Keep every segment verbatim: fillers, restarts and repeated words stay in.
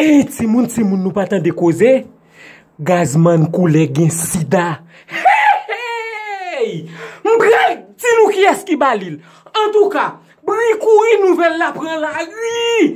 Ey, timoun, timoun, nou pa tande koze? Gazman Koulè gen sida. Hey, hey! M pral di nou kiyès ki ba li l. Antouka, bri kouri, nouvèl la pran lari.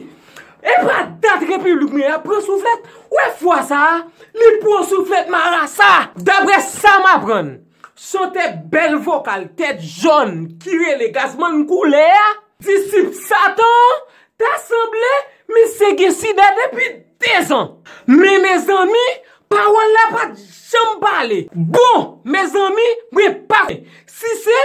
E pa dat Repiblik mwen ap pran souflèt. Wè fwa sa a, li pran souflèt marasa. Daprè sa m aprann, chantè bèl vokal tèt jòn ki rele Gazman Koulè a, disip Satan an, ta sanble misye gen sida depi dezan. Men mezanmi, pawòl la pa t janm pale. Bon, mezanmi, mwen pa konnen si se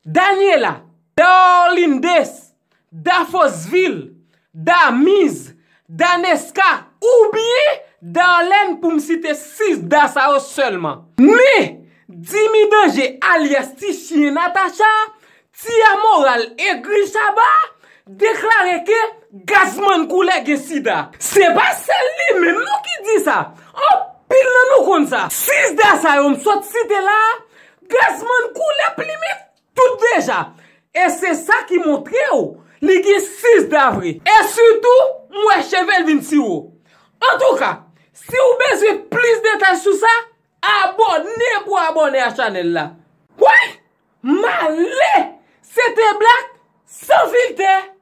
Daniela, Dorlindes, Dafosville, Damiz, Daneska oubyen Darlène, pou m site sis da sa yo sèlman. Men, Dimi Danje alyas Ti Chyen Natacha, Ti Amoral egri Chaba, deklare ke Gazman Koulè gen sida. Se pa sèl li menm non ki di sa. Anpil nan nou konn sa. Sis da sa yo m sot site la, Gazman Koulè plimen tout deja. E se sa ki montre w li gen sis da vre. E sitou, m wè cheve l vin siwo. Antouka, si w bezwen plis detay sou sa, abòne pou abòne a chanèl la. Woy! Male! Se te Black san filtè.